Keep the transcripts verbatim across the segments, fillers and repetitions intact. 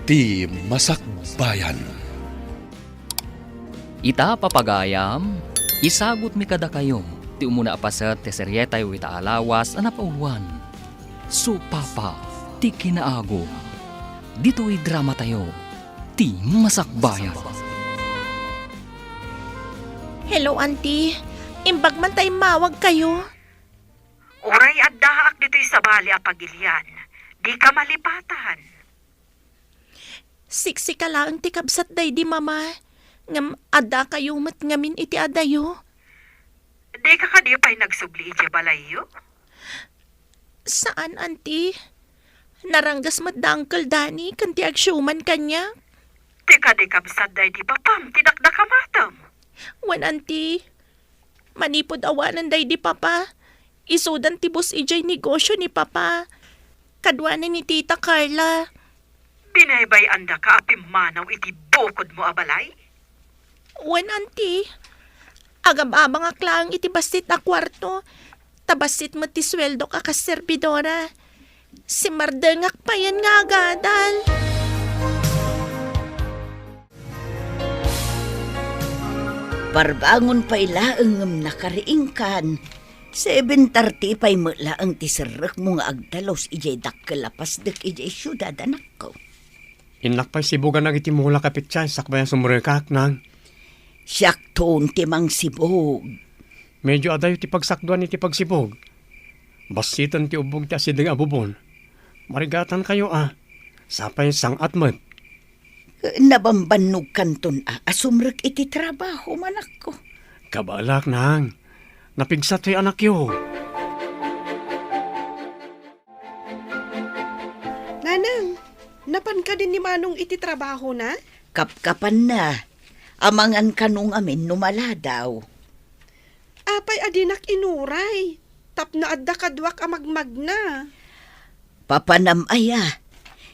Ti Masakbayan. Ita, papagayam, isagutmi kadakayo ti umuna a paset ti serietayo ita a lawas a napauluan, Supapa ti Kinaagum. Ditoy dramatayo, Ti Masakbayan. Hello, Auntie. Imbag man ta immawagkayo. Uray addaak ditoy sabali a pagilian, dika malipatan. Siksika laeng ti kabsat daydi Mama, ngem addakayo met ngamin iti adayo. Dika kadi pay nagsubli idiay balayyo? Saan, Auntie. Naranggas met da Uncle Danny ken ti agsiuman kaniak. Ti kadi kabsat daydi papam ti dakdakamatem? Wen, Auntie. Manipud awanen daydi Papa, isudan ti bus idiay negosio ni Papa. Kaduana ni Tita Carla. Binaybay-andaka a pimmanaw iti bukodmo a balay? Wen, Auntie. Agab-abangak laeng iti bassit a kuarto, ta bassit met ti sueldok a kas serbidora. Simmardengak payen nga agadal. Barbangon pay laeng ngem nakariingkan. Seven thirty pay met laeng ti serrekmo nga agtalus idiay dakkel a pasdek idiay siudad, anakko. Innak pay sibugan dagiti mulak a petsa sakbay a sumrekak, Nang. Siakton ti mangsibug. Medyo adayo ti pagsakduan iti pagsibug. Bassiten ti ubbog ti asideg a bubon. Marigatankayo a. Sapay sang-at met. Nabambannogkanton a, a sumrek iti trabaho, manakko. Kabaelak, Nang. Napigsa toy anakyo. Nanang, napan kadi ni Manong iti trabahona? Kapkapanna. Amangan kano ngamin no maladaw. Apay a dinak inuray tapno adda kaduak a magmagna? Papanam aya,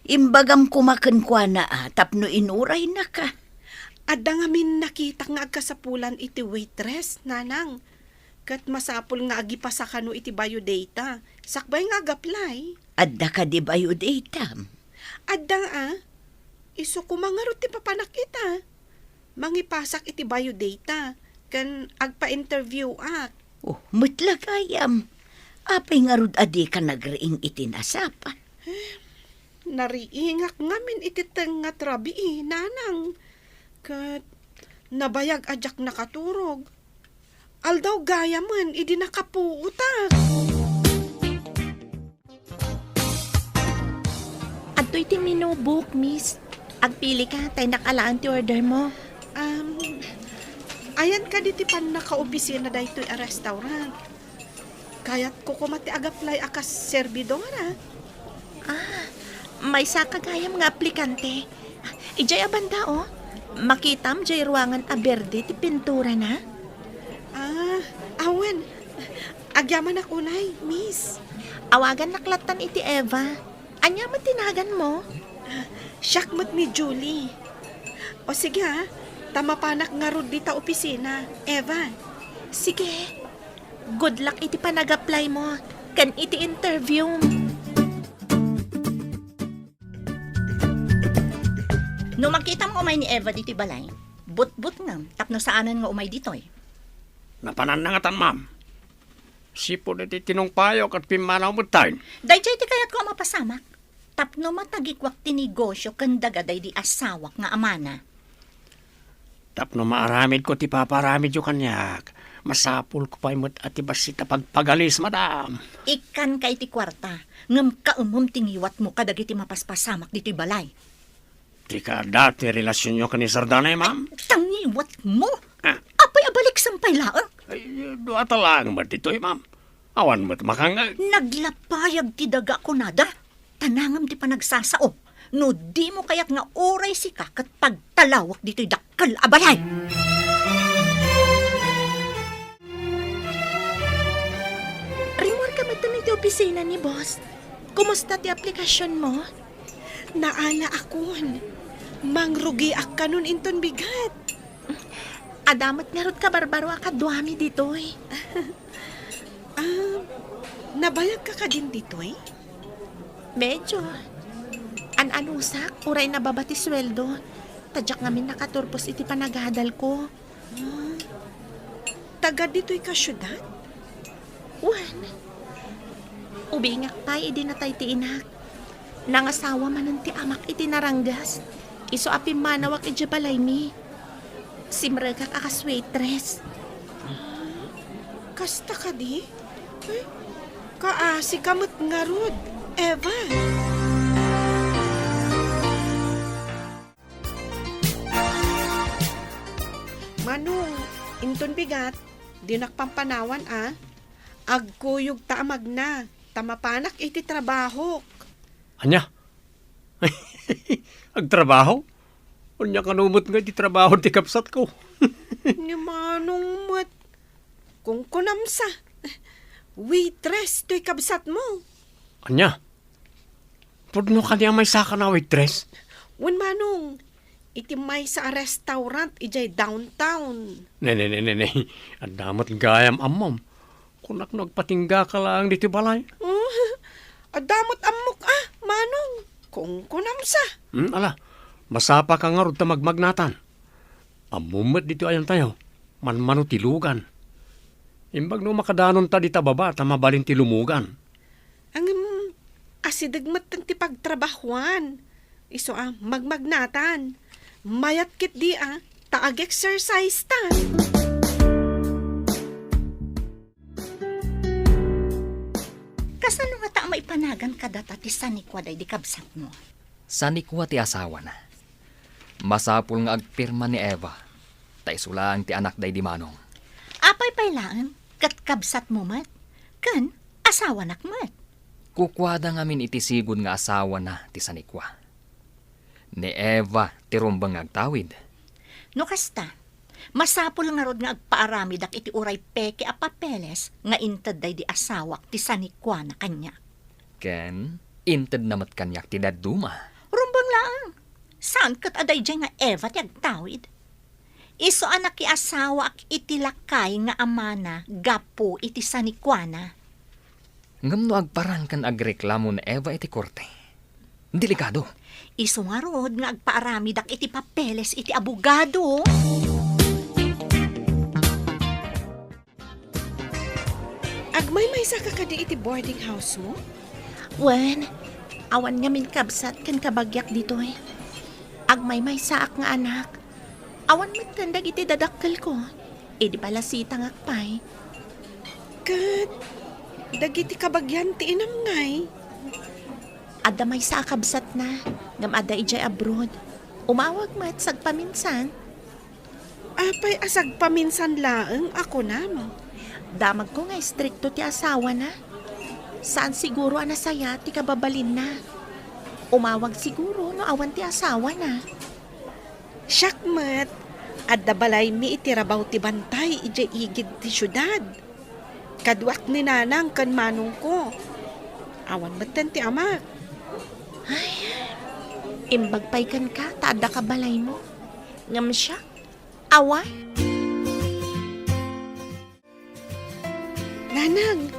imbagam koma kenkuana a tapno inuraynaka. Adda ngamin nakitak nga agkasapulan iti waitress, Nanang. Ket masapul nga agipasa kano iti biodata, sakbay nga agaplay. Adda kadi biodatam? Adda a. Isu koma ngarud ti papanak ita. Mangipasak iti biodata, ken agpa-interview-ak. Oh, met la gayam. Apay ngarud a dika nagriing iti nasapa? Eh, nariingak ngamin iti tengnga ti rabii, Nanang. Ket nabayag a diak nakaturog. Aldaw gayamen idi nakapuotak. Adtoy ti menu book, miss. Agpili ka, ta innak alaen ti order mo. Um, ayan kadi ti pannakaopisina daytoy a restaurant? Kayatko koma ti agaplay a kas serbidora. Ah, maysa ka gayam nga aplikante. Idiay a banda, oh. Makitam diay ruangan a berde ti pinturana. Ah, awan. Agyamanak unay, miss. Awagannak lattan iti Eva. Ania met ti naganmo? Siak met ni Julie. O sige, ah, ta mapanak ngarud dita opisina, Eva. Sige. Good luck iti panag-apply mo ken iti interview. No makitam nga umay ni Eva ditoy balay, butbutngem tapno saanen nga umay ditoy. Napananna ngatan, ma'am. Sipud iti tinungpayo ket pimmanaw metten. Daydiay ti kayatko a mapasamak tapno matagikuak ti negosio ken daga daydi asawak nga amana. Tapno maaramidko ti paparamidyo kaniak, masapulko pay met a ti bassit a pagpagalis, madam. Ikkanka iti kuarta, ngem kaemem ti ngiwatmo kadagiti mapaspasamak ditoy balay. Dika adda ti relasionyo ken ni Sir Danay, ma'am? Ay, ta ngiwatmo? Ah. Apay a baliksem pay laeng? Ay, dua ta laeng met ditoy, ma'am. Awan met makangngeg. Naglapayag ti daga kunada. Tanangem ti panagsasao. No dimo kayat nga uray sika ket pagtalawak ditoy dakkel a balay. Rimmuarka metten iti opisina ni boss. Kumusta ti aplikasionmo? Naalaakon. Mangrugiak kanon inton bigat. Adda met ngarud kabarbaro a kaduami ditoy. Ah, nabayagka kadin ditoy? Medyo. An-anusak, uray nababa ti sueldo. Ta diak ngamin nakaturpos iti panagadalko. Taga ditoy ka siudad? Wen. Ubingak pay idi natay ti inak. Nangasawa manen ti amak iti naranggas. Isu a pimmanawak idiay balaymi. Simrekak a kas waitress. Kasta kadi? Eh, kaasi ka met ngarud, Eva. Manong, inton bigat, dinak pampanawan a. Agkuyog ta a magna, ta mapanak iti trabahok. Ania? Agtrabaho? Ania kano met nga iti trabaho ti kabsatko? Ni Manong met. Kunkunam sa. Waitress toy kabsatmo. Ania? Pudno kadi a maysa a waitress? Wen, Manong, iti maysa a restaurant idiay downtown. Ne, ne, ne, ne, ne. Adda met gayam ammom. Kunak no agpatingga ka laeng ditoy balay. Oh, adda met ammok a, Manong. Kunkunam sa. Hmm, ala, masapa ka ngarud ta magmagnatan. Ammom met ditoy ayantayo, manmano ti lugan. Imbag no makadanonta dita baba ta mabalin ti lumugan. Ngem, asideg metten ti pagtrabahuan. Isu a, magmagnatan. Mayat ketdi a, ta ag-exercise ta. Kasano ngata a maipanagan kadata ti sanikua daydi kabsatmo? Sanikua ti asawana. Masapul nga agpirma ni Eva, ta isu laeng ti anak daydi Manong. Apay pay laeng, ket kabsatmo met, ken asawanak met. Kukuada ngamin iti sigud nga asawana ti sanikua. Ni Eva ti rumbeng nga agtawid. No kasta, masapul ngarud nga agpaaramidak iti uray peke a papeles nga inted daydi asawak ti sanikuana kaniak. Ken intedna met kaniak ti dadduma. Rumbeng laeng. Saan ket a daydiay nga Eva ti agtawid? Isu a nakiasawaak iti lakay nga amana gapu iti sanikuana. Ngem no agparang ken agreklamo ni Eva iti korte, delikado. Isu ngarud nga agpaaramidak iti papeles iti abogado. Agmaymaysa ka kadi iti boarding house mo? Wen, awan ngamin kabsat ken kabagiak ditoy. Agmaymaysaak nga anak. Awan metten dagiti dadakkelko. Idi palasitangak pay. Ket dagiti kabagian ti inam ngay? Adda maysa a kabsatna, ngem adda idiay abroad. Umawag met sagpaminsan. Apay a sagpaminsan laeng a kunam? Damagko nga istrikto ti asawana. Saan siguro a nasaya ti kababalinna. Umawag siguro no awan ti asawana. Siak met, adda balaymi iti rabaw ti bantay idiay igid ti siudad. Kaduak ni nanang ken manongko. Awan metten ti amak. Ay, imbag pay kenka ta adda ka balaymo. Ngem siak, awan. Nanang,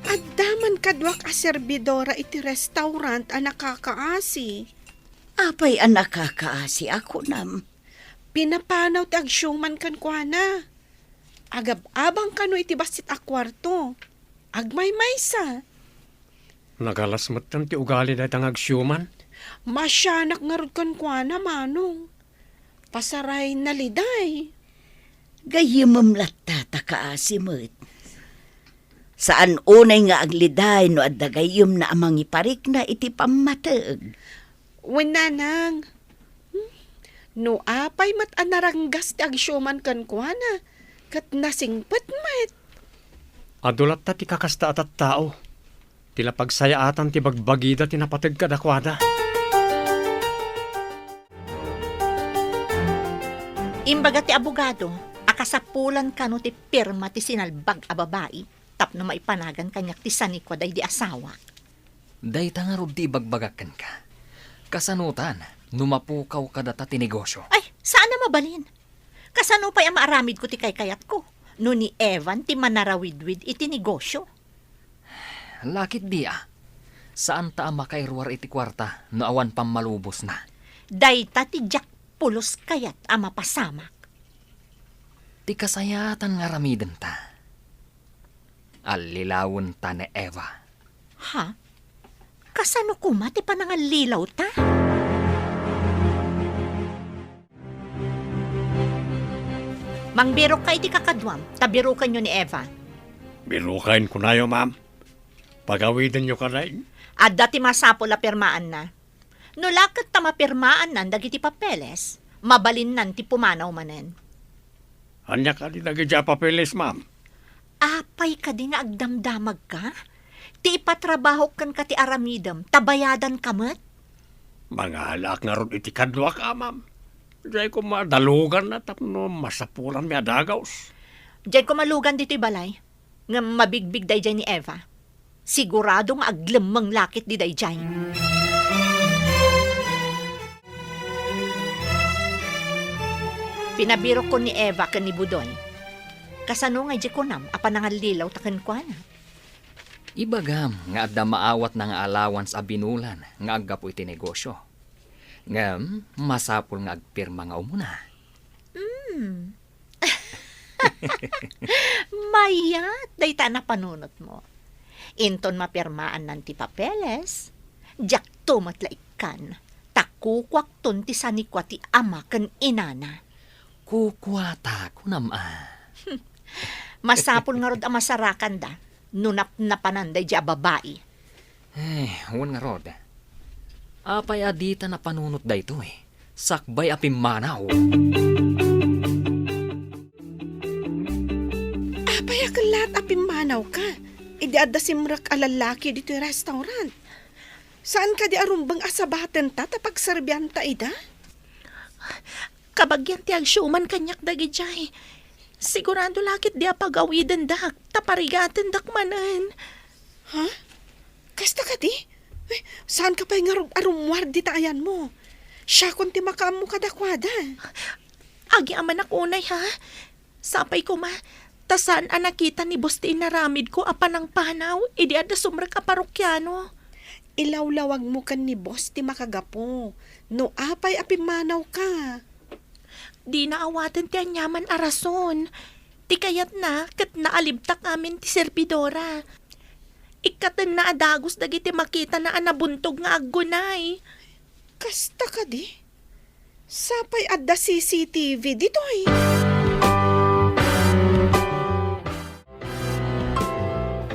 adda man kaduak a serbidora iti restaurant a nakakaasi. Apay a nakakaasi a kunam? Pinapanaw ti agsiuman kenkuana. Agab-abang kano iti bassit a kuarto. Agmaymaysa. Nagalas metten ti ugali dayta nga agsiuman. Masianak ngarud kenkuana, Manong. Pasaray naliday. Gayyemem latta ta kaasi met. Saan unay nga agliday no adda gayyemna a mangiparikna iti pammateg. Wen, nanang. Hmm? No apay met a naranggas ti agsiuman kenkuana, ket nasingpet met. Adu latta ti kakasta a tattao. Ti la pagsayaatan ti bagbagida ti napateg kadakuada. Imbaga ti abogado a kasapulan kano ti pirma ti sinalbag a babai tapno maipanagan kaniak ti sanikua daydi asawak. Dayta ngarud ti ibagbagak kenka. Kasanotan no mapukaw kadata ti negosio? Ay, saan a mabalin. Kasano pay a maaramidko ti kaykayatko no ni Evan ti manarawidwid iti negosio? Lakit di a. Saanta a makairuar iti kuarta no awan pammalubosna. Dayta ti diak pulos kayat a mapasamak. Ti kasayaatan nga aramidenta, allilawenta ni Eva. Ha? Kasano koma ti panangallilawta? Mangbirokka iti kakaduam, ta birokenyo ni Eva. Biroken, kunayo, ma'am. Pagawidenyo kadi. Adda ti masapul a pirmaanna. No la ket ta mapirmaannan dagiti papeles, mabalinnan ti pumanaw manen. Ania kadi dagiti a papeles, ma'am? Apay kadi nga agdamdamagka? Ti ipatrabahok kenka ti aramidem, ta bayadanka met? Mangalaak ngarud iti kaduak, a, ma'am. Diay koma daluganna tapno masapulanmi a dagus. Diay koma lugan ditoy balay. Ngem mabigbig daydiay ni Eva. Sigurado nga aglemmeng la ketdi daydiay. Pinabirokko ni Eva ken ni Budoy. Kasano nga idiay kunam a panangallilawta kenkuana? Ibagam nga adda maawatna nga allowance a binulan nga aggapu iti negosio. Ngem masapul nga agpirma nga umuna. Hmm. Mayat dayta a napanunotmo. Inton mapirmaannan ti papeles, diakto met la ikkan, ta kukuakton ti sanikua ti ama ken inana. Kukuata, kunam a. Masapul ngarud a masarakanda no napnapanan daydiay a babai. Eh, wen ngarud. Apay a dita napanunot daytoy? Sakbay a pimmanaw. Apay a kellat a pimmanawka? Idi adda simrek a lallaki ditoy restaurant. Saan kadi a rumbeng a sabatenta ta pagserbianta ida? Kabagian ti agsiuman kaniak dagidiay. Sigurado la ketdi a pagawidendak, ta parigatendak manen. Ha? Kasta kadi? Ay, saanka pay ngarud a rummuar dita ayanmo? Siakon ti makaammo kadakuada. Agyamanak unay, ha? Sapay koma, ta saan a nakita ni Boss ti inaramidko a panangpanaw idi adda sumrek a parokiano. Ilawlawagmo ken ni Boss ti makagapu no apay a pimmanawka. Dina awaten ti aniaman a rason. Ti kayatna ket naalibtak amin ti servidora. Ikkatenna a dagus dagiti makitana a nabuntog nga aggunay. Kasta kadi? Sapay adda C C T V ditoy.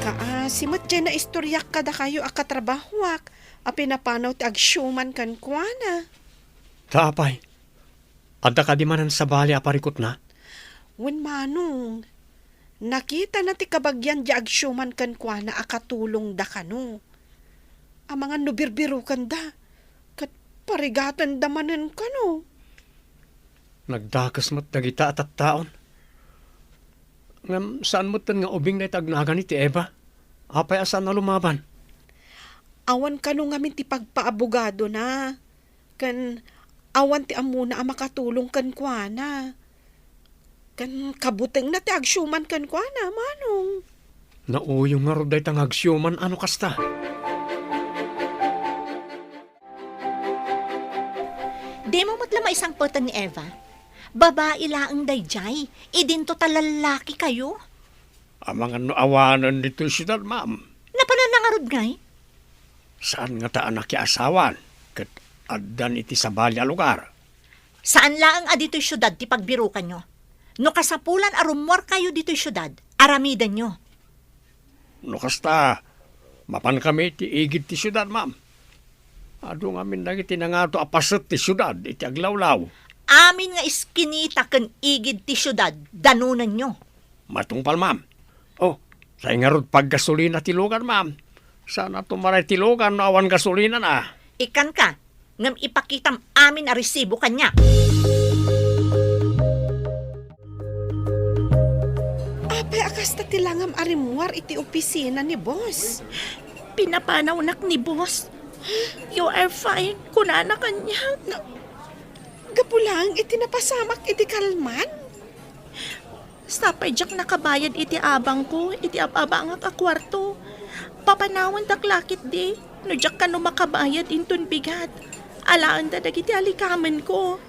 Kaasi met diay naistoriak kadakayo a katrabahoak a pinapanaw ti agsiuman kenkuana. Ta apay, adda kadi manen sabali a parikutna? Wen, manong. Nakitana ti kabagian diay agsiuman kenkuana a katulongda kano. Amangan no birbirokanda, ket parigatenda manen kano. Nagdakes met dagita a tattaon. Ngem saan metten nga ubing dayta agnagani ti Eva? Apay a saan a lumaban? Awan kano ngamin ti pagpaabogadona. Ken awan ti ammona a makatulong kenkuana. Ken kabutengna ti agsiuman kenkuana, manong. Nauyo ngarud dayta nga agsiuman a no kasta. Dimo met la maisangpeten ni Eva. Babai laeng daydiay, idinto ta lallaki kayo. Amangan no awanen ditoy siudad, ma'am. Napananna ngarud ngay? Saan ngata a nakiasawan, ket addan iti sabali a lugar. Saan laeng a ditoy siudad ti pagbirokanyo. No kasapulan a rummuarkayo ditoy siudad, aramidenyo. No kasta, mapankami iti igid ti siudad, ma'am. Adu ngamin dagiti nangato a paset ti siudad iti aglawlaw. Amin nga iskinita ken igid ti siudad, danonenyo. Matungpal, ma'am. Oh, say ngarud paggasolina ti lugan, ma'am. Saan a tumaray ti lugan no awan gasolinana. Ikkanka, ngem ipakitam amin a resibo kaniak. Apay a kasta ti langam a rimmuar iti opisina ni boss? Pinapanawnak ni boss. "You are fine," kunana kaniak. Na, gapu laeng iti napasamak idi kalman? Sapay diak nakabayad iti abangko iti ab-abangak a kuarto. Papanawendak la ketdi. No diak kano makabayad inton bigat, alaenda dagiti alikamenko.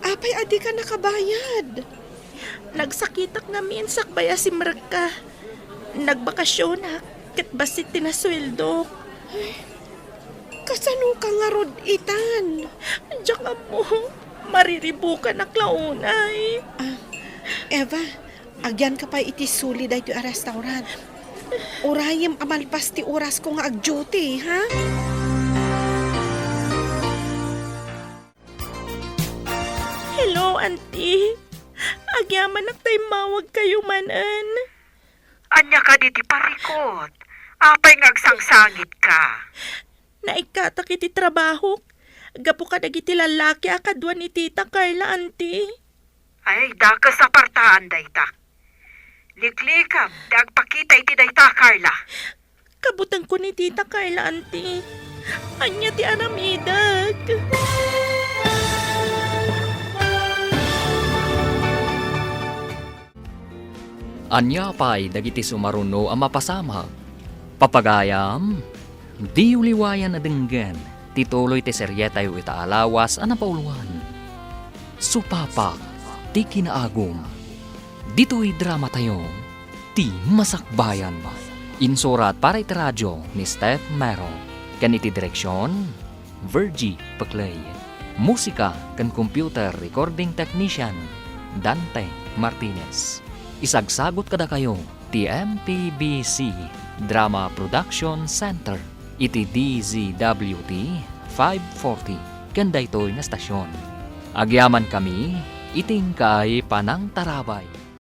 Apay a dika nakabayad? Nagsakitak ngamin sakbay a simrekka. Nagbakasionak ket bassit ti nasueldok. Ay, kasanoka ngarud itan? Diak ammo. Mariribukanak la unay. Ah, Eva, agyanka pay iti suli daytoy a restaurant. Urayem a malpas ti orasko nga ag-duty, ha? Hello, Auntie. Agyamanak ta immawagkayo manen. Ania kadi ti parikut? Apay nga agsangsangitka? Naikkatak iti trabahok gapu kadagiti lallaki a kadua ni Tita Carla, Auntie. Ay, dakes a partaan dayta. Liklikam ti agpakita iti dayta, Carla. Kabutengko ni Tita Carla, Auntie. Ania ti aramidek? Ania pay dagiti sumaruno a mapasamak? Papagayam, diyo liwayan a denggen ti tuloy ti serietayo ita a lawas a napauluan, Supapak ti Kinaagum. Ditoy dramatayo, Ti Masakbayan. Insurat para iti radio ni Steph Mero, ken iti direksion, Virgie Peclay. Musika ken computer recording technician, Dante Martinez. Isagsagut kadakayo ti M P B C Drama Production Center iti D Z W T five forty ken daytoy nga stasyon. Agyamankami iti inkay panangtarabay.